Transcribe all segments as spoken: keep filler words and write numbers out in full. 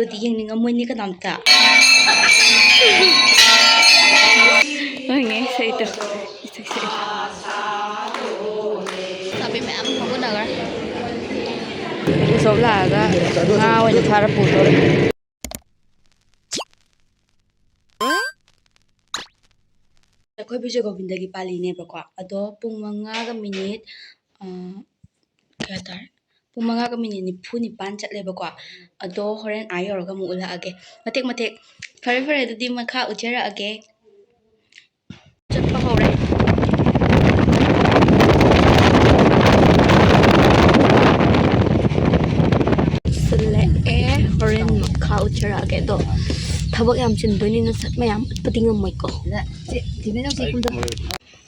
ꯑꯗꯨꯗꯤ ꯌꯦꯡꯅꯤꯡꯉꯝꯃꯣꯏꯅꯦ ꯀꯅꯥꯝꯇ꯫ ꯍꯣꯏꯅꯦ, ꯁꯛꯏꯗꯣ꯫ ꯏꯁꯩ ꯁꯛꯏ꯫ ꯂꯩꯁꯥꯕꯤ ꯃꯌꯥꯝ ꯍꯧꯒꯠꯅꯈ꯭ꯔꯦ꯫ ꯎꯁꯣꯞ ꯂꯥꯛꯑꯒ ꯉꯥ ꯑꯣꯏꯅ ꯐꯥꯔ ꯄꯨꯗꯣꯔꯦ꯫ ꯑꯩꯈꯣꯏ ꯕꯤꯖꯣꯏ ꯒꯣꯕꯤꯟꯗꯒꯤ ꯄꯥꯜꯂꯤꯅꯦꯕꯀꯣ꯫ ꯑꯗꯣ ꯄꯨꯡ ꯃꯉꯥꯒ ꯃꯤꯅꯤꯠ, ꯑ, ꯀꯌꯥ ꯇꯥꯔꯦ? ꯄꯨꯡ ꯃꯉꯥꯒ ꯃꯤꯅꯤꯠ ꯅꯤꯐꯨ ꯅꯤꯄꯥꯟ ꯆꯠꯂꯦꯕꯀꯣ꯫ ꯑꯗꯣ ꯍꯣꯔꯦꯟ ꯑꯥ ꯌꯧꯔꯒ ꯑꯃꯨꯛ ꯎꯠꯂꯛꯑꯒꯦ꯫ ꯃꯇꯦꯛ ꯃꯇꯦꯛ꯫ ꯐꯔꯦ, ꯐꯔꯦ, ꯑꯗꯨꯗꯤ ꯃꯈꯥ ꯎꯠꯆꯔꯛꯑꯒꯦ꯫ ꯆꯠꯄ ꯍꯧꯔꯦ꯫ ꯁꯤꯜꯂꯛꯑꯦ꯫ ꯍꯣꯔꯦꯟ ꯃꯈꯥ ꯎꯠꯆꯔꯛꯑꯒꯦ꯫ ꯑꯗꯣ ꯊꯕꯛ ꯌꯥꯝ ꯆꯤꯟꯗꯣꯏꯅꯤꯅ ꯁꯛ ꯃꯌꯥꯝ ꯎꯠꯄꯗꯤ ꯉꯝꯃꯣꯏꯀꯣ꯫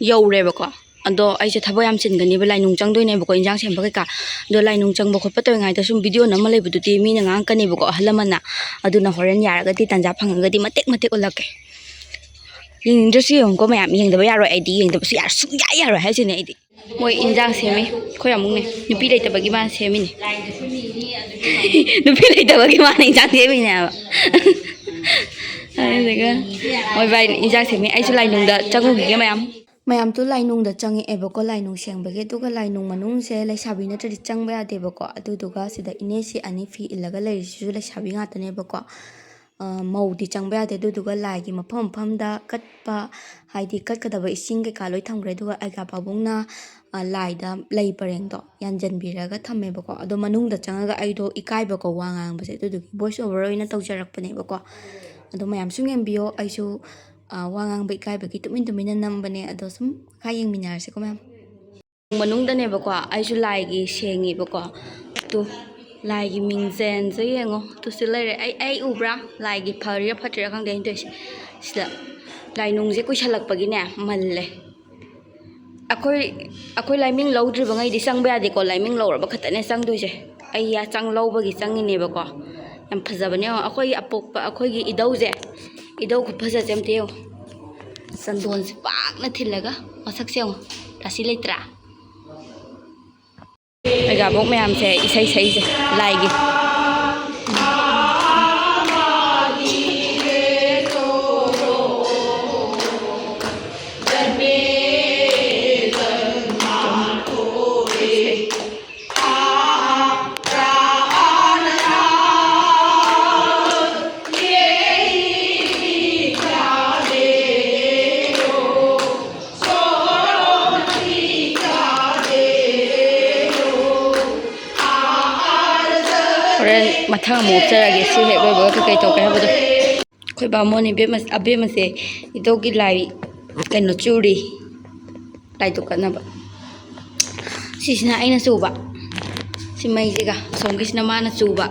ꯌꯧꯔꯦꯕꯀꯣ꯫ ꯑꯗꯣ ꯑꯩꯁꯦ ꯊꯕꯛ ꯌꯥꯝ ꯆꯤꯟꯒꯅꯦꯕ, ꯂꯥꯏꯅꯨꯡ ꯆꯪꯗꯣꯏꯅꯦꯕꯀꯣ, ꯏꯟꯖꯥꯡ ꯁꯦꯝꯕ ꯀꯩꯀꯥ꯫ ꯑꯗꯣ ꯂꯥꯏꯅꯨꯡ ꯆꯪꯕ ꯈꯣꯠꯄ ꯇꯧꯔꯤꯉꯩꯗ ꯁꯨꯝ ꯚꯤꯗꯤꯑꯣ ꯅꯝꯃ ꯂꯩꯕꯗꯨꯗꯤ ꯃꯤꯅ ꯉꯥꯡꯉꯛꯀꯅꯦꯕꯀꯣ, ꯑꯍꯜ ꯂꯃꯟꯅ꯫ ꯑꯗꯨꯅ ꯍꯣꯔꯦꯟ ꯌꯥꯔꯒꯗꯤ, ꯇꯥꯟꯖꯥ ꯐꯪꯉꯒꯗꯤ ꯃꯇꯦꯛ ꯃꯇꯦꯛ ꯎꯠꯂꯛꯀꯦ꯫ ꯌꯦꯡꯅꯤꯡꯗ꯭ꯔꯁꯨ ꯌꯦꯡꯉꯨꯀꯣ ꯃꯌꯥꯝ, ꯌꯦꯡꯗꯕ ꯌꯥꯔꯣꯏ, ꯑꯩꯗꯤ ꯌꯦꯡꯗꯕ ꯁꯨꯡꯌꯥ ꯌꯥꯔꯣꯏ ꯍꯥꯏꯁꯤꯅꯦ ꯑꯩꯗꯤ꯫ ꯃꯣꯏ ꯏꯟꯖꯥꯡ ꯁꯦꯝꯃꯤ, ꯑꯩꯈꯣꯏ ꯑꯃꯨꯛꯅꯦ, ꯅꯨꯄꯤ ꯂꯩꯇꯕꯒꯤ ꯃꯥꯅ ꯁꯦꯝꯃꯤꯅꯦ꯫ ꯅꯨꯄꯤ ꯂꯩꯇꯕꯒꯤ ꯃꯥꯅ ꯏꯟꯖꯥꯡ ꯁꯦꯝꯃꯤꯅꯦ ꯍꯥꯏꯕ꯫ ꯑꯗꯨꯗꯨꯒ ꯃꯣꯏ ꯚꯥꯏ ꯏꯟꯖꯥꯡ ꯁꯦꯝꯃꯤ, ꯑꯩꯁꯨ ꯂꯥꯏꯅꯨꯡꯗ ꯆꯪꯉꯨꯈꯤꯒꯦ ꯃꯌꯥꯝ꯫ ꯃꯌꯥꯝꯗꯣ ꯂꯥꯏꯅꯨꯡꯗ ꯆꯪꯉꯛꯑꯦꯕꯀꯣ, ꯂꯥꯏꯅꯨꯡ ꯁꯦꯡꯕꯒꯤ꯫ ꯑꯗꯨꯒ ꯂꯥꯏꯅꯨꯡ ꯃꯅꯨꯡꯁꯦ ꯂꯩꯁꯥꯕꯤ ꯅꯠꯇ꯭ꯔꯗꯤ ꯆꯪꯕ ꯌꯥꯗꯦꯕꯀꯣ꯫ ꯑꯗꯨꯗꯨꯒ ꯁꯤꯗ ꯏꯅꯦꯁꯤ ꯑꯅꯤ ꯐꯤ ꯏꯜꯂꯒ ꯂꯩꯔꯤꯁꯤꯁꯨ ꯂꯩꯁꯥꯕꯤ ꯉꯥꯛꯇꯅꯦꯕꯀꯣ꯫ ꯑ, ꯃꯧꯗꯤ ꯆꯪꯕ ꯌꯥꯗꯦ꯫ ꯑꯗꯨꯗꯨꯒ ꯂꯥꯏꯒꯤ ꯃꯐꯝ ꯃꯐꯝꯗ ꯀꯠꯄ, ꯍꯥꯏꯗꯤ ꯀꯠꯀꯗꯕ ꯏꯁꯤꯡ ꯀꯩꯀꯥ ꯂꯣꯏ ꯊꯝꯈ꯭ꯔꯦ꯫ ꯑꯗꯨꯒ ꯑꯩꯒꯥ ꯄꯥꯕꯨꯡꯅ, ꯑ, ꯂꯥꯏꯗ ꯂꯩ ꯄꯔꯦꯡꯗꯣ ꯌꯥꯟꯖꯟꯕꯤꯔꯒ ꯊꯝꯃꯦꯕꯀꯣ꯫ ꯑꯗꯣ ꯃꯅꯨꯡꯗ ꯆꯪꯉꯒ ꯑꯩꯗꯣ ꯏꯀꯥꯏꯕꯀꯣ ꯋꯥ ꯉꯥꯡꯕꯁꯦ, ꯑꯗꯨꯗꯨꯒꯤ voice over ꯑꯣꯏꯅ ꯇꯧꯖꯔꯛꯄꯅꯦꯕꯀꯣ꯫ ꯑꯗꯣ ꯃꯌꯥꯝ ꯁꯨꯝ ꯌꯦꯡꯕꯤꯌꯣ, ꯑꯩꯁꯨ, ꯑ, ꯋꯥ ꯉꯥꯡꯕ ꯏꯀꯥꯏꯕꯒꯤ ꯇꯨꯃꯤꯟ ꯇꯨꯃꯤꯟꯅ ꯅꯝꯕꯅꯦ꯫ ꯑꯗꯣ ꯁꯨꯝ ꯃꯈꯥ ꯌꯦꯡꯃꯤꯟꯅꯔꯁꯤꯀꯣ ꯃꯌꯥꯝ꯫ ꯃꯅꯨꯡꯗꯅꯦꯕꯀꯣ, ꯑꯩꯁꯨ ꯂꯥꯏꯒꯤ ꯁꯦꯡꯉꯤꯕꯀꯣ꯫ ꯇꯨ, ꯂꯥꯏꯒꯤ ꯃꯤꯡꯖꯦꯜꯁꯦ ꯌꯦꯡꯉꯣ꯫ ꯇꯨ ꯁꯤ ꯂꯩꯔꯦ꯫ ꯑꯩ, ꯑꯩ ꯎꯕ꯭ꯔꯥ? ꯂꯥꯏꯒꯤ ꯐꯔꯤꯔꯥ ꯐꯠꯇ꯭ꯔꯤꯔꯥ ꯈꯪꯗꯦ ꯑꯩꯅ ꯇꯧꯔꯤꯁꯦ꯫ ꯁꯤꯗ ꯂꯥꯏꯅꯨꯡꯁꯦ ꯀꯨꯏꯁꯜꯂꯛꯄꯒꯤꯅꯦ ꯃꯜꯂꯦ꯫ ꯑꯩꯈꯣꯏ, ꯑꯩꯈꯣꯏ ꯂꯥꯏꯃꯤꯡ ꯂꯧꯗ꯭ꯔꯤꯕꯉꯩꯗꯤ ꯆꯪꯕ ꯌꯥꯗꯦꯀꯣ꯫ ꯂꯥꯏꯃꯤꯡ ꯂꯧꯔꯕ ꯈꯛꯇꯅꯦ ꯆꯪꯗꯣꯏꯁꯦ꯫ ꯑꯩ ꯌꯥ-, ꯆꯪ ꯂꯧꯕꯒꯤ ꯆꯪꯉꯤꯅꯦꯕꯀꯣ꯫ ꯌꯥꯝ ꯐꯖꯕꯅꯦ ꯌꯦꯡꯉꯣ꯫ ꯑꯩꯈꯣꯏꯒꯤ ꯑꯄꯣꯛꯄ, ꯑꯩꯈꯣꯏꯒꯤ ꯏꯙꯧꯁꯦ, ꯏꯙꯧ ꯈꯨꯐꯖꯁꯦ ꯑꯝꯇ ꯌꯦꯡꯉꯣ꯫ ꯆꯟꯗꯣꯟꯁꯦ ꯄꯥꯛꯅ ꯊꯤꯜꯂꯒ ꯃꯁꯛꯁꯦ ꯌꯦꯡꯉꯣ꯫ ꯔꯥꯁꯤ ꯂꯩꯇ꯭ꯔꯥ? ꯑꯩꯒꯥꯕꯣꯛ ꯃꯌꯥꯝꯁꯦ ꯏꯁꯩ ꯁꯛꯏꯁꯦ ꯂꯥꯏꯒꯤ꯫ ꯃꯊꯪ ꯑꯃꯨꯛ ꯎꯠꯆꯔꯒꯦ, ꯁꯤ ꯍꯦꯛ ꯂꯣꯏꯕꯒ ꯀꯩꯀꯩ ꯇꯧꯒꯦ ꯍꯥꯏꯕꯗꯣ꯫ ꯑꯩꯈꯣꯏ ꯕꯥꯃꯣꯟ ꯏꯕꯦꯝꯃ, ꯑꯕꯦꯝꯃꯁꯦ ꯏꯙꯧꯒꯤ ꯂꯥꯏ ꯀꯩꯅꯣ ꯆꯨꯔꯤ, ꯂꯥꯏ ꯗꯨꯛ ꯀꯠꯅꯕ꯫ ꯁꯤꯁꯤꯅ ꯑꯩꯅ ꯆꯨꯕ, ꯁꯤ ꯃꯩꯁꯤꯒ, ꯑꯁꯣꯝꯒꯤꯁꯤꯅ ꯃꯥꯅ ꯆꯨꯕ꯫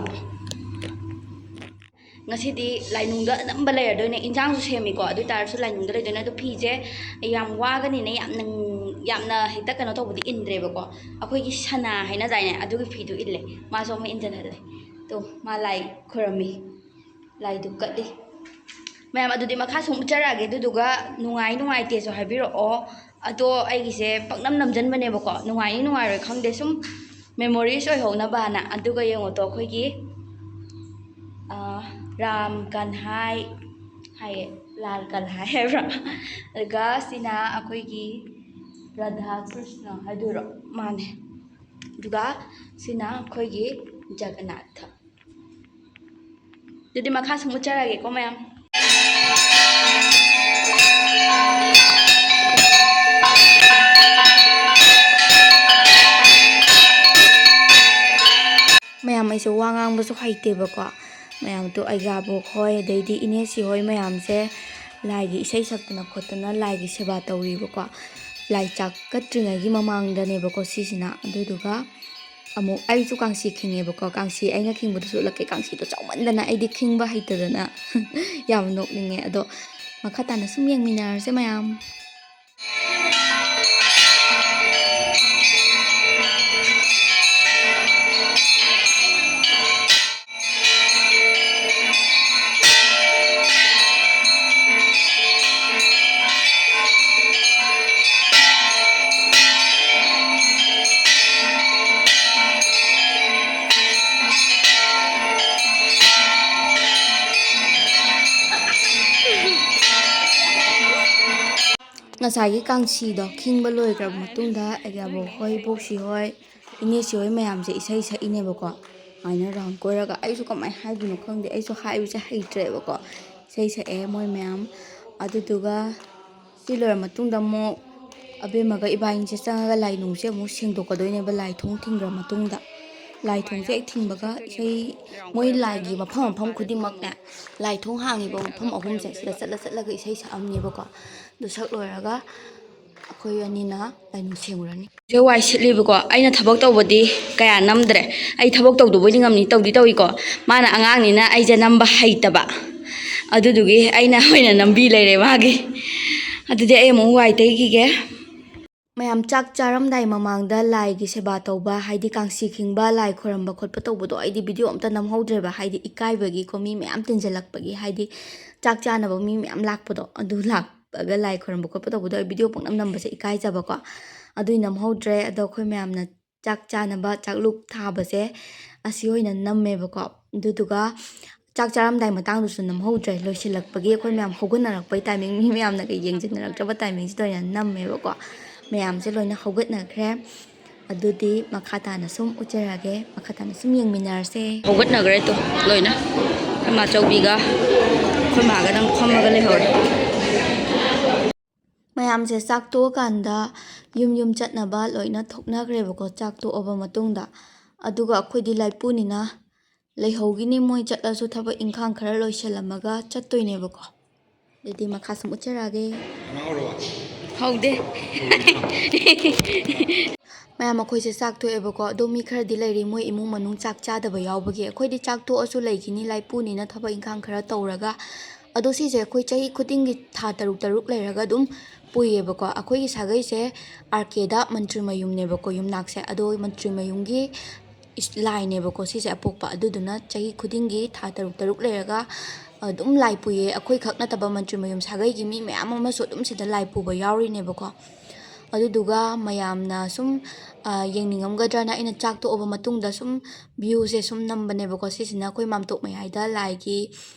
ꯉꯁꯤꯗꯤ ꯂꯥꯏꯅꯨꯡꯗ ꯑꯅꯝꯕ ꯂꯩꯔꯗꯣꯏꯅꯦ꯫ ꯏꯟꯖꯥꯡꯁꯨ ꯁꯦꯝꯃꯤꯀꯣ, ꯑꯗꯨ ꯑꯣꯏ ꯇꯥꯔꯁꯨ ꯂꯥꯏꯅꯨꯡꯗ ꯂꯩꯗꯣꯏꯅꯦ꯫ ꯑꯗꯣ ꯐꯤꯁꯦ ꯌꯥꯝ ꯋꯥꯒꯅꯤꯅ ꯌꯥꯝꯅ, ꯌꯥꯝꯅ ꯍꯦꯛꯇ ꯀꯩꯅꯣ ꯇꯧꯕꯗꯤ ꯏꯟꯗ꯭ꯔꯦꯕꯀꯣ꯫ ꯑꯩꯈꯣꯏꯒꯤ ꯁꯅꯥ ꯍꯥꯏꯅꯗꯥꯏꯅꯦ, ꯑꯗꯨꯒꯤ ꯐꯤꯗꯨ ꯏꯜꯂꯦ꯫ ꯃꯥꯁꯨ ꯑꯃ ꯏꯟꯖꯟꯍꯜꯂꯦ꯫ ꯇꯣ, ꯃꯥ ꯂꯥꯏ ꯈꯨꯔꯝꯃꯤ, ꯂꯥꯏꯗꯨ ꯀꯠꯂꯤ꯫ ꯃꯌꯥꯝ, ꯑꯗꯨꯗꯤ ꯃꯈꯥ ꯁꯨꯝ ꯎꯠꯆꯔꯛꯑꯒꯦ, ꯑꯗꯨꯗꯨꯒ ꯅꯨꯡꯉꯥꯏ ꯅꯨꯡꯉꯥꯏꯇꯦꯁꯨ ꯍꯥꯏꯕꯤꯔꯛꯑꯣ꯫ ꯑꯗꯣ ꯑꯩꯒꯤꯁꯦ ꯄꯪꯅꯝ ꯅꯝꯖꯟꯕꯅꯦꯕꯀꯣ, ꯅꯨꯡꯉꯥꯏꯅꯤ ꯅꯨꯡꯉꯥꯏꯔꯣꯏ ꯈꯪꯗꯦ, ꯁꯨꯝ memories ꯑꯣꯏꯍꯧꯅꯕꯅ꯫ ꯑꯗꯨꯒ ꯌꯦꯡꯉꯣ ꯇꯣ, ꯑꯩꯈꯣꯏꯒꯤ, ꯑ, ꯔꯥꯝ ꯀꯟꯍꯥꯏ ꯍꯥꯏꯌꯦ, ꯂꯥꯜ ꯀꯟꯍꯥꯏ ꯍꯥꯏꯕ꯭ꯔꯥ? ꯑꯗꯨꯒ ꯁꯤꯅ ꯑꯩꯈꯣꯏꯒꯤ ꯔꯥꯙꯥ ꯀ꯭ꯔꯤꯁꯅ ꯍꯥꯏꯗꯣꯏꯔꯣ? ꯃꯥꯅꯦ꯫ ꯑꯗꯨꯒ ꯁꯤꯅ ꯑꯩꯈꯣꯏꯒꯤ ꯖꯒꯟꯅꯥꯊ꯫ ꯑꯗꯨꯗꯤ ꯃꯈꯥ ꯁꯨꯝ ꯎꯠꯆꯔꯒꯦꯀꯣ, ꯃꯌꯥꯝ꯫ ꯃꯌꯥꯝ, ꯑꯩꯁꯦ ꯋꯥ ꯉꯥꯡꯕꯁꯨ ꯍꯩꯇꯦꯕꯀꯣ꯫ ꯃꯌꯥꯝꯗꯣ ꯑꯩꯒꯥꯕꯣꯛ ꯍꯣꯏ, ꯑꯗꯩꯗꯤ ꯏꯅꯦꯁꯤ ꯍꯣꯏ ꯃꯌꯥꯝꯁꯦ ꯂꯥꯏꯒꯤ ꯏꯁꯩ ꯁꯛꯇꯅ ꯈꯣꯠꯇꯅ ꯂꯥꯏꯒꯤ ꯁꯦꯕꯥ ꯇꯧꯔꯤꯕꯀꯣ꯫ ꯂꯥꯏ ꯆꯥꯛ ꯀꯠꯇ꯭ꯔꯤꯉꯩꯒꯤ ꯃꯃꯥꯡꯗꯅꯦꯕꯀꯣ ꯁꯤꯁꯤꯅ꯫ ꯑꯗꯨꯗꯨꯒ ꯑꯃꯨꯛ ꯑꯩꯁꯨ ꯀꯥꯡꯁꯤ ꯈꯤꯡꯉꯦꯕꯀꯣ꯫ ꯀꯥꯡꯁꯤ ꯑꯩꯅ ꯈꯤꯡꯕꯗꯨꯁꯨ ꯎꯠꯂꯛꯀꯦ꯫ ꯀꯥꯡꯁꯤꯗꯣ ꯆꯥꯎꯃꯟꯗꯅ ꯑꯩꯗꯤ ꯈꯤꯡꯕ ꯍꯩꯇꯗꯅ ꯌꯥꯝ ꯅꯣꯛꯅꯤꯡꯉꯦ꯫ ꯑꯗꯣ ꯃꯈꯥ ꯇꯥꯅ ꯁꯨꯝ ꯌꯦꯡꯃꯤꯟꯅꯔꯁꯦ ꯃꯌꯥꯝ꯫ ꯉꯁꯥꯏꯒꯤ ꯀꯥꯡꯁꯤꯗꯣ ꯈꯤꯡꯕ ꯂꯣꯏꯈ꯭ꯔꯕ ꯃꯇꯨꯡꯗ, ꯑꯩꯒꯤ ꯑꯕꯣꯛ ꯍꯣꯏ, ꯏꯕꯣꯛꯁꯤ ꯍꯣꯏ, ꯏꯅꯦꯁꯤ ꯍꯣꯏ ꯃꯌꯥꯝꯁꯦ ꯏꯁꯩ ꯁꯛꯏꯅꯦꯕꯀꯣ꯫ ꯑꯗꯨꯃꯥꯏꯅ round ꯀꯣꯏꯔꯒ, ꯑꯩꯁꯨ ꯀꯃꯥꯏꯅ ꯍꯥꯏꯗꯣꯏꯅꯣ ꯈꯪꯗꯦ, ꯑꯩꯁꯨ ꯍꯥꯏꯕꯁꯦ ꯍꯩꯇ꯭ꯔꯦꯕꯀꯣ꯫ ꯏꯁꯩ ꯁꯛꯑꯦ ꯃꯣꯏ ꯃꯌꯥꯝ꯫ ꯑꯗꯨꯗꯨꯒ ꯁꯤ ꯂꯣꯏꯔ ꯃꯇꯨꯡꯗ ꯑꯃꯨꯛ ꯑꯕꯦꯝꯃꯒ ꯏꯕꯥꯅꯤꯁꯦ ꯆꯪꯉꯒ ꯂꯥꯏꯅꯨꯡꯁꯦ ꯑꯃꯨꯛ ꯁꯦꯡꯗꯣꯛꯀꯗꯣꯏꯅꯦꯕ, ꯂꯥꯏ ꯊꯣꯡ ꯊꯤꯡꯈ꯭ꯔ ꯃꯇꯨꯡꯗ꯫ ꯂꯥꯏ ꯊꯣꯡꯁꯦ ꯍꯦꯛ ꯊꯤꯡꯕꯒ ꯏꯁꯩ, ꯃꯣꯏ ꯂꯥꯏꯒꯤ ꯃꯐꯝ ꯃꯐꯝ ꯈꯨꯗꯤꯡꯃꯛꯅꯦ, ꯂꯥꯏ ꯊꯣꯡ ꯍꯥꯡꯉꯤꯕ ꯃꯐꯝ ꯑꯍꯨꯝꯁꯦ ꯁꯤꯗ ꯆꯠꯂ ꯆꯠꯂꯒ ꯏꯁꯩ ꯁꯛꯑꯝꯅꯦꯕꯀꯣ꯫ ꯑꯗꯨ ꯁꯛ ꯂꯣꯏꯔꯒ ꯑꯩꯈꯣꯏ ꯑꯅꯤꯅ ꯂꯥꯏꯅꯤꯡ ꯁꯦꯡꯉꯨꯔꯅꯤ꯫ ꯁꯤꯗ ꯋꯥꯏ ꯁꯤꯠꯂꯤꯕꯀꯣ꯫ ꯑꯩꯅ ꯊꯕꯛ ꯇꯧꯕꯗꯤ ꯀꯌꯥ ꯅꯝꯗ꯭ꯔꯦ꯫ ꯑꯩ ꯊꯕꯛ ꯇꯧꯗꯕꯣꯏꯗꯤ ꯉꯝꯅꯤ, ꯇꯧꯗꯤ ꯇꯧꯏꯀꯣ꯫ ꯃꯥꯅ ꯑꯉꯥꯡꯅꯤꯅ ꯑꯩꯁꯦ ꯅꯝꯕ ꯍꯩꯇꯕ꯫ ꯑꯗꯨꯗꯨꯒꯤ ꯑꯩꯅ ꯑꯣꯏꯅ ꯅꯝꯕꯤ ꯂꯩꯔꯦ ꯃꯥꯒꯤ꯫ ꯑꯗꯨꯗꯤ ꯑꯩ ꯑꯃꯨꯛ ꯋꯥꯏ ꯇꯩꯈꯤꯒꯦ꯫ ꯃꯌꯥꯝ ꯆꯥꯛ ꯆꯥꯔꯝꯗꯥꯏ ꯃꯃꯥꯡꯗ ꯂꯥꯏꯒꯤ ꯁꯦꯕꯥ ꯇꯧꯕ, ꯍꯥꯏꯗꯤ ꯀꯥꯡꯁꯤ ꯈꯤꯡꯕ, ꯂꯥꯏ ꯈꯣꯏꯔꯝꯕ ꯈꯣꯠꯄ ꯇꯧꯕꯗꯣ ꯑꯩꯗꯤ ꯚꯤꯗꯤꯑꯣ ꯑꯝꯇ ꯅꯝꯍꯧꯗ꯭ꯔꯦꯕ, ꯍꯥꯏꯗꯤ ꯏꯀꯥꯏꯕꯒꯤꯀꯣ, ꯃꯤ ꯃꯌꯥꯝ ꯇꯤꯟꯁꯤꯜꯂꯛꯄꯒꯤ, ꯍꯥꯏꯗꯤ ꯆꯥꯛ ꯆꯥꯅꯕ ꯃꯤ ꯃꯌꯥꯝ ꯂꯥꯛꯄꯗꯣ, ꯑꯗꯨ ꯂꯥꯛꯄꯒ ꯂꯥꯏ ꯈꯣꯏꯔꯝꯕ ꯈꯣꯠꯄ ꯇꯧꯕꯗꯣ ꯑꯩ ꯚꯤꯗꯤꯑꯣ ꯄꯪꯅꯝ ꯅꯝꯕꯁꯦ ꯏꯀꯥꯏꯖꯕꯀꯣ, ꯑꯗꯨꯏ ꯅꯝꯍꯧꯗ꯭ꯔꯦ꯫ ꯑꯗꯣ ꯑꯩꯈꯣꯏ ꯃꯌꯥꯝꯅ ꯆꯥꯛ ꯆꯥꯅꯕ ꯆꯥꯛꯂꯨꯛ ꯊꯥꯕꯁꯦ ꯑꯁꯤ ꯑꯣꯏꯅ ꯅꯝꯃꯦꯕꯀꯣ꯫ ꯑꯗꯨꯗꯨꯒ ꯆꯥꯛ ꯆꯥꯔꯝꯗꯥꯏ ꯃꯇꯥꯡꯗꯨꯁꯨ ꯅꯝꯍꯧꯗ꯭ꯔꯦ, ꯂꯣꯏꯁꯤꯜꯂꯛꯄꯒꯤ ꯑꯩꯈꯣꯏ ꯃꯌꯥꯝ ꯍꯧꯒꯠꯅꯔꯛꯄꯩ ꯇꯥꯏꯃꯤꯡ, ꯃꯤ ꯃꯌꯥꯝꯅꯒ ꯌꯦꯡꯁꯤꯟꯅꯔꯛꯇ꯭ꯔꯕ ꯇꯥꯏꯃꯤꯡꯁꯤꯗ ꯑꯣꯏꯅ ꯅꯝꯃꯦꯕꯀꯣ꯫ ꯃꯌꯥꯝꯁꯦ ꯂꯣꯏꯅ ꯍꯧꯒꯠꯅꯈ꯭ꯔꯦ꯫ ꯑꯗꯨꯗꯤ ꯃꯈꯥ ꯇꯥꯅ ꯁꯨꯝ ꯎꯠꯆꯔꯛꯑꯒꯦ, ꯃꯈꯥ ꯇꯥꯅ ꯁꯨꯝ ꯌꯦꯡꯃꯤꯟꯅꯔꯁꯦ꯫ ꯍꯧꯒꯠꯅꯈ꯭ꯔꯦ ꯇꯣ ꯂꯣꯏꯅ꯫ ꯑꯩꯈꯣꯏ ꯃꯥꯆꯧꯕꯤꯒ ꯑꯩꯈꯣꯏ ꯃꯥꯒꯗꯪ ꯐꯝꯃꯒ ꯂꯩꯍꯧꯔꯦ꯫ ꯃꯌꯥꯝꯁꯦ ꯆꯥꯛ ꯇꯣꯛꯑꯀꯥꯟꯗ ꯌꯨꯝ ꯌꯨꯝ ꯆꯠꯅꯕ ꯂꯣꯏꯅ ꯊꯣꯛꯅꯈ꯭ꯔꯦꯕꯀꯣ, ꯆꯥꯛ ꯇꯣꯛꯑꯕ ꯃꯇꯨꯡꯗ꯫ ꯑꯗꯨꯒ ꯑꯩꯈꯣꯏꯗꯤ ꯂꯥꯏꯄꯨꯅꯤꯅ ꯂꯩꯍꯧꯈꯤꯅꯤ, ꯃꯣꯏ ꯆꯠꯂꯁꯨ ꯊꯕꯛ ꯏꯪꯈꯥꯡ ꯈꯔ ꯂꯣꯏꯁꯤꯜꯂꯝꯃꯒ ꯆꯠꯇꯣꯏꯅꯦꯕꯀꯣ꯫ ꯑꯗꯨꯗꯤ ꯃꯈꯥ ꯁꯨꯝ ꯎꯠꯆꯔꯛꯑꯒꯦ꯫ ꯍꯧꯗꯦ꯫ ꯃꯌꯥꯝ ꯑꯩꯈꯣꯏꯁꯦ ꯆꯥꯛ ꯊꯣꯛꯑꯦꯕꯀꯣ, ꯑꯗꯣ ꯃꯤ ꯈꯔꯗꯤ ꯂꯩꯔꯤ ꯃꯣꯏ ꯏꯃꯨꯡ ꯃꯅꯨꯡ ꯆꯥꯛ ꯆꯥꯗꯕ ꯌꯥꯎꯕꯒꯤ꯫ ꯑꯩꯈꯣꯏꯗꯤ ꯆꯥꯛ ꯇꯣꯛꯑꯁꯨ ꯂꯩꯈꯤꯅꯤ, ꯂꯥꯏꯄꯨꯅꯤꯅ ꯊꯕꯛ ꯏꯪꯈꯥꯡ ꯈꯔ ꯇꯧꯔꯒ꯫ ꯑꯗꯣ ꯁꯤꯁꯦ ꯑꯩꯈꯣꯏ ꯆꯍꯤ ꯈꯨꯗꯤꯡꯒꯤ ꯊꯥ ꯇꯔꯨꯛ ꯇꯔꯨꯛ ꯂꯩꯔꯒ ꯑꯗꯨꯝ ꯄꯨꯏꯌꯦꯕꯀꯣ꯫ ꯑꯩꯈꯣꯏꯒꯤ ꯁꯥꯒꯩꯁꯦ ꯑꯥꯔ ꯀꯦꯗ ꯃꯟꯇ꯭ꯔꯤ ꯃꯌꯨꯝꯅꯦꯕꯀꯣ ꯌꯨꯝꯅꯥꯛꯁꯦ꯫ ꯑꯗꯣ ꯃꯟꯇ꯭ꯔꯤ ꯃꯌꯨꯝꯒꯤ ꯏꯁ-, ꯂꯥꯏꯅꯦꯕꯀꯣ ꯁꯤꯁꯦ ꯑꯄꯣꯛꯄ꯫ ꯑꯗꯨꯗꯨꯅ ꯆꯍꯤ ꯈꯨꯗꯤꯡꯒꯤ ꯊꯥ ꯇꯔꯨꯛ ꯇꯔꯨꯛ ꯂꯩꯔꯒ ꯑꯗꯨꯝ ꯂꯥꯏ ꯄꯨꯏꯌꯦ꯫ ꯑꯩꯈꯣꯏꯈꯛ ꯅꯠꯇꯕ ꯃꯟꯇ꯭ꯔꯤ ꯃꯌꯨꯝ ꯁꯥꯒꯩꯒꯤ ꯃꯤ ꯃꯌꯥꯝ ꯑꯃꯁꯨ ꯑꯗꯨꯝ ꯁꯤꯗ ꯂꯥꯏ ꯄꯨꯕ ꯌꯥꯎꯔꯤꯅꯦꯕꯀꯣ꯫ ꯑꯗꯨꯗꯨꯒ ꯃꯌꯥꯝꯅ ꯁꯨꯝ, ꯑ, ꯌꯦꯡꯅꯤꯡꯉꯝꯒꯗ꯭ꯔꯅ ꯑꯩꯅ ꯆꯥꯛ ꯇꯣꯛꯑꯕ ꯃꯇꯨꯡꯗ ꯁꯨꯝ ꯚ꯭ꯌꯨꯁꯦ ꯁꯨꯝ ꯅꯝꯕꯅꯦꯕꯀꯣ꯫ ꯁꯤꯁꯤꯅ ꯑꯩꯈꯣꯏ ꯃꯥꯝꯇꯣꯞ ꯃꯌꯥꯏꯗ ꯂꯥꯏꯒꯤ,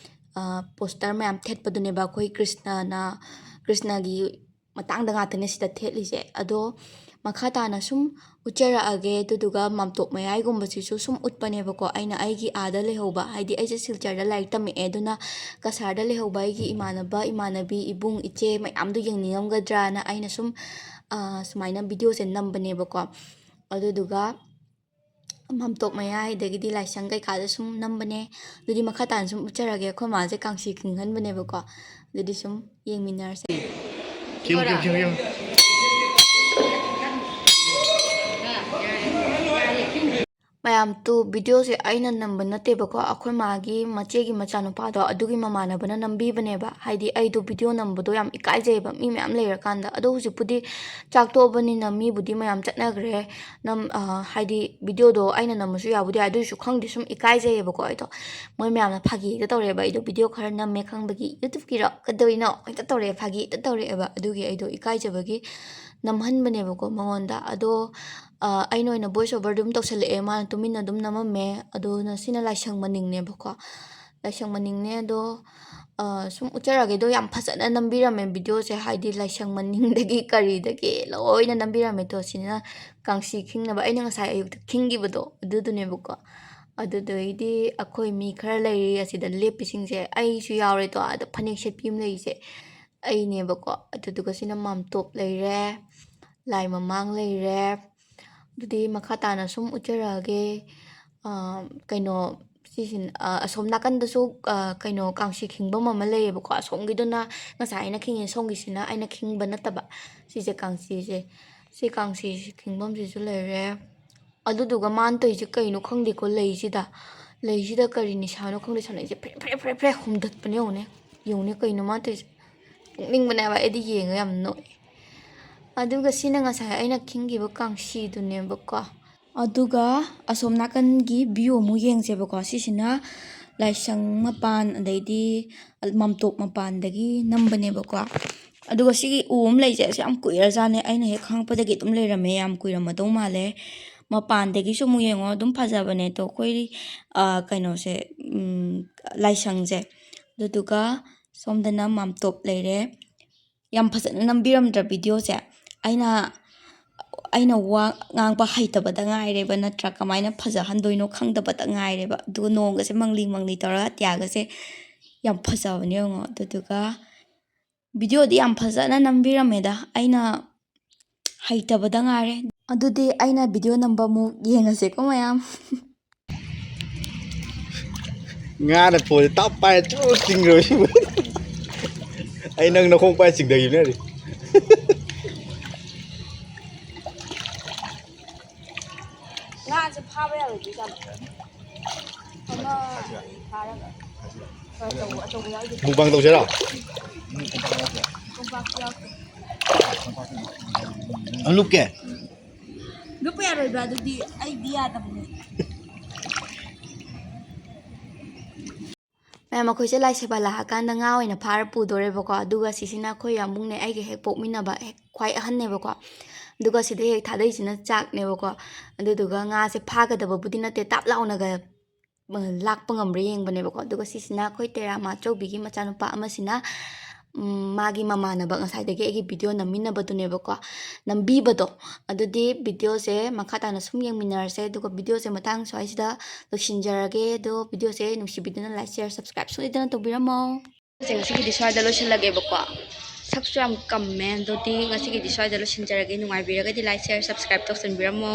ꯑ, ꯄꯣꯁꯇꯔ ꯃꯌꯥꯝ ꯊꯦꯠꯄꯗꯨꯅꯦꯕ꯫ ꯑꯩꯈꯣꯏ ꯀ꯭ꯔꯤꯁꯅꯅ, ꯀ꯭ꯔꯤꯁꯅꯒꯤ ꯃꯇꯥꯡꯗ ꯉꯥꯛꯇꯅꯦ ꯁꯤꯗ ꯊꯦꯠꯂꯤꯁꯦ꯫ ꯑꯗꯣ ꯃꯈꯥ ꯇꯥꯅ ꯁꯨꯝ ꯎꯠꯆꯔꯛꯑꯒꯦ꯫ ꯑꯗꯨꯗꯨꯒ ꯃꯥꯝꯇꯣꯞ ꯃꯌꯥꯏꯒꯨꯝꯕꯁꯤꯁꯨ ꯁꯨꯝ ꯎꯠꯄꯅꯦꯕꯀꯣ꯫ ꯑꯩꯅ ꯑꯩꯒꯤ ꯑꯥꯗ ꯂꯩꯍꯧꯕ, ꯍꯥꯏꯗꯤ ꯑꯩꯁꯦ ꯁꯤꯜꯆꯔꯗ ꯂꯥꯏꯔꯤꯛ ꯇꯝꯃꯛꯑꯦ, ꯑꯗꯨꯅ ꯀꯁꯥꯔꯗ ꯂꯩꯍꯧꯕ ꯑꯩꯒꯤ ꯏꯃꯥꯟꯅꯕ, ꯏꯃꯥꯟꯅꯕꯤ, ꯏꯕꯨꯡ, ꯏꯆꯦ ꯃꯌꯥꯝꯗꯣ ꯌꯦꯡꯅꯤꯡꯉꯝꯒꯗ꯭ꯔꯥꯅ ꯑꯩꯅ ꯁꯨꯝ, ꯑ, ꯁꯨꯃꯥꯏꯅ ꯚꯤꯗꯤꯑꯣꯁꯦ ꯅꯝꯕꯅꯦꯕꯀꯣ꯫ ꯑꯗꯨꯗꯨꯒ ꯃꯥꯝꯇꯣꯞ ꯃꯌꯥꯏꯗꯒꯤꯗꯤ ꯂꯥꯏꯁꯪ ꯀꯩꯀꯥꯗ ꯁꯨꯝ ꯅꯝꯕꯅꯦ꯫ ꯑꯗꯨꯗꯤ ꯃꯈꯥ ꯇꯥꯅ ꯁꯨꯝ ꯎꯠꯆꯔꯒꯦ, ꯑꯩꯈꯣꯏ ꯃꯥꯁꯦ ꯀꯥꯡꯁꯤ ꯈꯤꯡꯍꯟꯕꯅꯦꯕꯀꯣ꯫ ꯑꯗꯨꯗꯤ ꯁꯨꯝ ꯌꯦꯡꯃꯤꯟꯅꯔꯁꯦ꯫ ꯈꯤꯌꯨ, ꯈꯤꯌꯨ, ꯈꯤꯌꯨ, ꯈꯤꯌꯨ꯫ ꯃꯌꯥꯝ ꯇꯨ, ꯚꯤꯗꯤꯑꯣꯁꯦ ꯑꯩꯅ ꯅꯝꯕ ꯅꯠꯇꯦꯕꯀꯣ, ꯑꯩꯈꯣꯏ ꯃꯥꯒꯤ ꯃꯆꯦꯒꯤ ꯃꯆꯥꯅꯨꯄꯥꯗꯣ, ꯑꯗꯨꯒꯤ ꯃꯃꯥꯟꯅꯕꯅ ꯅꯝꯕꯤꯕꯅꯦꯕ꯫ ꯍꯥꯏꯗꯤ ꯑꯩꯗꯣ ꯚꯤꯗꯤꯑꯣ ꯅꯝꯕꯗꯣ ꯌꯥꯝ ꯏꯀꯥꯏꯖꯩꯌꯦꯕ, ꯃꯤ ꯃꯌꯥꯝ ꯂꯩꯔꯀꯥꯟꯗ꯫ ꯑꯗꯣ ꯍꯧꯖꯤꯛꯄꯨꯗꯤ ꯆꯥꯛ ꯇꯣꯛꯑꯕꯅꯤꯅ ꯃꯤꯕꯨꯗꯤ ꯃꯌꯥꯝ ꯆꯠꯅꯈ꯭ꯔꯦ꯫ ꯅꯝ-, ꯑ, ꯍꯥꯏꯗꯤ ꯚꯤꯗꯤꯑꯣꯗꯣ ꯑꯩꯅ ꯅꯝꯃꯁꯨ ꯌꯥꯕꯨꯗꯤ ꯌꯥꯏ, ꯑꯗꯨ ꯑꯣꯏꯔꯁꯨ ꯈꯪꯗꯦ, ꯁꯨꯝ ꯏꯀꯥꯏꯖꯩꯌꯦꯕꯀꯣ ꯑꯩꯗꯣ꯫ ꯃꯣꯏ ꯃꯌꯥꯝꯅ ꯐꯥꯒꯤ ꯍꯦꯛꯇ ꯇꯧꯔꯛꯑꯦꯕ, ꯑꯩꯗꯣ ꯚꯤꯗꯤꯑꯣ ꯈꯔ ꯅꯝꯃꯦ ꯈꯪꯕꯒꯤ, "YouTubeꯀꯤꯔꯣ? ꯀꯩꯗꯧꯔꯤꯅꯣ?" ꯍꯦꯛꯇ ꯇꯧꯔꯛꯑꯦ, ꯐꯥꯒꯤ ꯍꯦꯛꯇ ꯇꯧꯔꯛꯑꯦꯕ꯫ ꯑꯗꯨꯒꯤ ꯑꯩꯗꯣ ꯏꯀꯥꯏꯖꯕꯒꯤ ꯅꯝꯍꯟꯕꯅꯦꯕꯀꯣ ꯃꯉꯣꯟꯗ꯫ ꯑꯗꯣ, ꯑ, ꯑꯩꯅ ꯑꯣꯏꯅ voice over ꯑꯗꯨꯝ ꯇꯧꯁꯜꯂꯛꯑꯦ, ꯃꯥꯅ ꯇꯨꯃꯤꯟꯅ ꯑꯗꯨꯝ ꯅꯝꯃꯝꯃꯦ꯫ ꯑꯗꯣ ꯁꯤꯅ ꯂꯥꯏꯁꯪ ꯃꯅꯤꯡꯅꯦꯕꯀꯣ, ꯂꯥꯏꯁꯪ ꯃꯅꯤꯡꯅꯦ꯫ ꯑꯗꯣ, ꯑ, ꯁꯨꯝ ꯎꯠꯆꯔꯛꯑꯒꯦ꯫ ꯑꯗꯣ ꯌꯥꯝ ꯐꯖꯅ ꯅꯝꯕꯤꯔꯝꯃꯦ ꯚꯤꯗꯤꯑꯣꯁꯦ, ꯍꯥꯏꯗꯤ ꯂꯥꯏꯁꯪ ꯃꯅꯤꯡꯗꯒꯤ ꯀꯔꯤꯗꯒꯤ ꯂꯣꯏꯅ ꯅꯝꯕꯤꯔꯝꯃꯦ꯫ ꯑꯗꯣ ꯁꯤꯅ ꯀꯥꯡꯁꯤ ꯈꯤꯡꯅꯕ, ꯑꯩꯅ ꯉꯁꯥꯏ ꯑꯌꯨꯛꯇ ꯈꯤꯡꯈꯤꯕꯗꯣ ꯑꯗꯨꯗꯨꯅꯦꯕꯀꯣ꯫ ꯑꯗꯨꯗꯩꯗꯤ ꯑꯩꯈꯣꯏ ꯃꯤ ꯈꯔ ꯂꯩꯔꯤ ꯑꯁꯤꯗ ꯂꯦꯞꯄꯤꯁꯤꯡꯁꯦ, ꯑꯩꯁꯨ ꯌꯥꯎꯔꯦꯗꯣ, ꯑꯥꯗ ꯐꯅꯦꯛ ꯁꯦꯠꯄꯤ ꯑꯃ ꯂꯩꯔꯤꯁꯦ ꯑꯩꯅꯦꯕꯀꯣ꯫ ꯑꯗꯨꯗꯨꯒ ꯁꯤꯅ ꯃꯥꯝꯇꯣꯞ ꯂꯩꯔꯦ, ꯂꯥꯏ ꯃꯃꯥꯡ ꯂꯩꯔꯦ꯫ ꯑꯗꯨꯗꯤ ꯃꯈꯥ ꯇꯥꯅ ꯁꯨꯝ ꯎꯠꯆꯔꯛꯑꯒꯦ꯫ ꯑ, ꯀꯩꯅꯣ, ꯁꯤꯁꯤꯅ, ꯑ, ꯑꯁꯣꯝ ꯅꯥꯀꯟꯗꯁꯨ, ꯑ, ꯀꯩꯅꯣ, ꯀꯥꯡꯁꯤ ꯈꯤꯡꯐꯝ ꯑꯃ ꯂꯩꯌꯦꯕꯀꯣ꯫ ꯑꯁꯣꯝꯒꯤꯗꯨꯅ ꯉꯁꯥꯏ ꯑꯩꯅ ꯈꯤꯡꯉꯦ, ꯁꯣꯝꯒꯤꯁꯤꯅ ꯑꯩꯅ ꯈꯤꯡꯕ ꯅꯠꯇꯕ꯫ ꯁꯤꯁꯦ ꯀꯥꯡꯁꯤꯁꯦ, ꯁꯤ ꯀꯥꯡꯁꯤ ꯈꯤꯡꯐꯝꯁꯤꯁꯨ ꯂꯩꯔꯦ꯫ ꯑꯗꯨꯗꯨꯒ ꯃꯥꯅ ꯇꯧꯔꯤꯁꯦ ꯀꯩꯅꯣ ꯈꯪꯗꯦꯀꯣ, ꯂꯩꯁꯤꯗ, ꯂꯩꯁꯤꯗ ꯀꯔꯤ ꯅꯤꯁꯥꯅꯣ ꯈꯪꯗꯦ, ꯁꯥꯟꯅꯩꯁꯦ꯫ ꯐ꯭ꯔꯦ ꯐ꯭ꯔꯦ ꯐ꯭ꯔꯦ ꯐ꯭ꯔꯦ ꯍꯨꯝꯗꯠꯄꯅꯦ, ꯌꯦꯡꯉꯨꯅꯦ, ꯌꯦꯡꯉꯨꯅꯦ, ꯀꯩꯅꯣ ꯃꯥꯅ ꯇꯧꯔꯤꯁꯦ? ꯅꯣꯛꯅꯤꯡꯕꯅꯦꯕ, ꯑꯩꯗꯤ ꯌꯦꯡꯉ ꯌꯥꯝ ꯅꯣꯛꯑꯦ꯫ ꯑꯗꯨꯒ ꯁꯤꯅ ꯉꯁꯥꯏ ꯑꯩꯅ ꯈꯤꯡꯈꯤꯕ ꯀꯥꯡꯁꯤꯗꯨꯅꯦꯕꯀꯣ꯫ ꯑꯗꯨꯒ ꯑꯁꯣꯝ ꯅꯥꯀꯟꯒꯤ view ꯑꯃꯨꯛ ꯌꯦꯡꯁꯦꯕꯀꯣ꯫ ꯁꯤꯁꯤꯅ ꯂꯥꯏꯁꯪ ꯃꯄꯥꯟ, ꯑꯗꯩꯗꯤ ꯃꯥꯝꯇꯣꯞ ꯃꯄꯥꯟꯗꯒꯤ ꯅꯝꯕꯅꯦꯕꯀꯣ꯫ ꯑꯗꯨꯒ ꯁꯤꯒꯤ ꯎ ꯑꯃ ꯂꯩꯁꯦ, ꯑꯁꯤ ꯌꯥꯝ ꯀꯨꯏꯔꯖꯥꯠꯅꯦ, ꯑꯩꯅ ꯍꯦꯛ ꯈꯪꯉꯛꯄꯗꯒꯤ ꯑꯗꯨꯝ ꯂꯩꯔꯝꯃꯦ, ꯌꯥꯝ ꯀꯨꯏꯔꯝꯃꯗꯧ ꯃꯥꯜꯂꯦ꯫ ꯃꯄꯥꯟꯗꯒꯤꯁꯨ ꯑꯃꯨꯛ ꯌꯦꯡꯉꯣ, ꯑꯗꯨꯝ ꯐꯖꯕꯅꯦ꯫ ꯑꯗꯣ ꯑꯩꯈꯣꯏ, ꯑ, ꯀꯩꯅꯣꯁꯦ, ꯎꯝ, ꯂꯥꯏꯁꯪꯁꯦ꯫ ꯑꯗꯨꯗꯨꯒ ꯁꯣꯝꯗꯅ ꯃꯥꯝꯇꯣꯞ ꯂꯩꯔꯦ꯫ ꯌꯥꯝ ꯐꯖꯅ ꯅꯝꯕꯤꯔꯝꯗ꯭ꯔꯥ ꯚꯤꯗꯤꯑꯣꯁꯦ? ꯑꯩꯅ, ꯑꯩꯅ ꯋꯥ ꯉꯥꯡꯕ ꯍꯩꯇꯕꯗ ꯉꯥꯏꯔꯦꯕ, ꯅꯠꯇ꯭ꯔꯥ? ꯀꯃꯥꯏꯅ ꯐꯖꯍꯟꯗꯣꯏꯅꯣ ꯈꯪꯗꯕꯗ ꯉꯥꯏꯔꯦꯕ꯫ ꯑꯗꯨꯒ ꯅꯣꯡꯒꯁꯦ ꯃꯪꯂꯤ ꯃꯪꯂꯤ ꯇꯧꯔꯒ ꯑꯇꯤꯌꯥꯒꯁꯦ ꯌꯥꯝ ꯐꯖꯕꯅꯦ ꯌꯦꯡꯉꯣ꯫ ꯑꯗꯨꯗꯨꯒ ꯚꯤꯗꯤꯑꯣꯗꯤ ꯌꯥꯝ ꯐꯖꯅ ꯅꯝꯕꯤꯔꯝꯃꯦꯗ, ꯑꯩꯅ ꯍꯩꯇꯕꯗ ꯉꯥꯏꯔꯦ꯫ ꯑꯗꯨꯗꯤ ꯑꯩꯅ ꯚꯤꯗꯤꯑꯣ ꯅꯝꯕ ꯑꯃꯨꯛ ꯌꯦꯡꯉꯁꯦꯀꯣ ꯃꯌꯥꯝ꯫ ꯉꯥꯅ ꯐꯣꯟꯁꯦ ꯇꯞ ꯄꯥꯏꯔ ꯆꯨꯔꯨ ꯆꯤꯡꯈ꯭ꯔꯕ ꯁꯤꯕꯨ꯫ ꯑꯩ ꯅꯪ ꯅꯈꯣꯡ ꯄꯥꯏꯔ ꯆꯤꯡꯊꯈꯤꯕꯅꯦ ꯍꯧꯖꯤꯛ꯫ ꯉꯥꯁꯦ ꯐꯥꯕ ꯌꯥꯔꯣꯏꯗꯣꯏ ꯖꯥꯠꯂꯣ? ꯑꯃ ꯐꯥꯔꯒ꯫ ꯑꯆꯧꯕ, ꯑꯆꯧꯕ ꯌꯥꯎꯗꯦ꯫ ꯃꯨꯛꯕꯥꯡ ꯇꯧꯁꯤꯔꯣ? ꯀꯣꯝꯄꯥꯛꯁꯨ ꯌꯥꯎꯗꯦ꯫ ꯑ, ꯂꯨꯞꯀꯦ? ꯂꯨꯞꯄ ꯌꯥꯔꯣꯏꯕ, ꯑꯗꯨꯗꯤ ꯑꯩꯗꯤ ꯌꯥꯗꯕꯅꯦ꯫ ꯃꯌꯥꯝ, ꯑꯩꯈꯣꯏꯁꯦ ꯂꯥꯏ ꯁꯦꯕꯥ ꯂꯥꯛꯑꯀꯥꯟꯗ ꯉꯥ ꯑꯣꯏꯅ ꯐꯥꯔ ꯄꯨꯗꯣꯔꯦꯕꯀꯣ꯫ ꯑꯗꯨꯒ ꯁꯤꯁꯤꯅ ꯑꯩꯈꯣꯏ ꯌꯥꯝꯕꯨꯡꯅꯦ, ꯑꯩꯒ ꯍꯦꯛ ꯄꯣꯛꯃꯤꯟꯅꯕ, ꯍꯦꯛ ꯈ꯭ꯋꯥꯏ ꯑꯍꯟꯅꯦꯕꯀꯣ꯫ ꯑꯗꯨꯒ ꯁꯤꯗ ꯍꯦꯛ ꯊꯥꯗꯩꯁꯤꯅ ꯆꯥꯛꯅꯦꯕꯀꯣ꯫ ꯑꯗꯨꯗꯨꯒ ꯉꯥꯁꯦ ꯐꯥꯒꯗꯕꯕꯨꯗꯤ ꯅꯠꯇꯦ, ꯇꯥꯞ ꯂꯥꯎꯅꯒ, ꯑ, ꯂꯥꯛꯄ ꯉꯝꯕ꯭ꯔꯥ ꯌꯦꯡꯕꯅꯦꯕꯀꯣ꯫ ꯑꯗꯨꯒ ꯁꯤꯁꯤꯅ ꯑꯩꯈꯣꯏ ꯇꯦꯔꯥꯃꯥ ꯑꯆꯧꯕꯤꯒꯤ ꯃꯆꯥꯅꯨꯄꯥ ꯑꯃꯁꯤꯅ, ꯎꯝ, ꯃꯥꯒꯤ ꯃꯃꯥꯟꯅꯕ ꯉꯁꯥꯏꯗꯒꯤ ꯑꯩꯒꯤ ꯚꯤꯗꯤꯑꯣ ꯅꯝꯃꯤꯟꯅꯕꯗꯨꯅꯦꯕꯀꯣ, ꯅꯝꯕꯤꯕꯗꯣ꯫ ꯑꯗꯨꯗꯤ ꯚꯤꯗꯤꯑꯣꯁꯦ ꯃꯈꯥ ꯇꯥꯅ ꯁꯨꯝ ꯌꯦꯡꯃꯤꯟꯅꯔꯁꯦ꯫ ꯑꯗꯨꯒ ꯚꯤꯗꯤꯑꯣꯁꯦ ꯃꯇꯥꯡ ꯁ꯭ꯋꯥꯏꯁꯤꯗ ꯂꯣꯏꯁꯤꯟꯖꯔꯒꯦ꯫ ꯑꯗꯣ ꯚꯤꯗꯤꯑꯣꯁꯦ ꯅꯨꯡꯁꯤꯕꯤꯗꯨꯅ like, share, subscribe ꯁꯣꯏꯗꯅ ꯇꯧꯕꯤꯔꯝꯃꯣ꯫ ꯁꯦ, ꯉꯁꯤꯒꯤꯗꯤ ꯁ꯭ꯋꯥꯏꯗ ꯂꯣꯏꯁꯤꯜꯂꯒꯦꯕꯀꯣ꯫ ꯁꯛꯁꯨ ꯌꯥꯝ ꯀꯝꯃꯦ꯫ ꯑꯗꯨꯗꯤ ꯉꯁꯤꯒꯤꯗꯤ ꯁ꯭ꯋꯥꯏꯗ ꯂꯣꯏꯁꯤꯟꯖꯔꯒꯦ꯫ ꯅꯨꯡꯉꯥꯏꯕꯤꯔꯒꯗꯤ like, share, subscribe ꯇꯧꯁꯟꯕꯤꯔꯝꯃꯣ꯫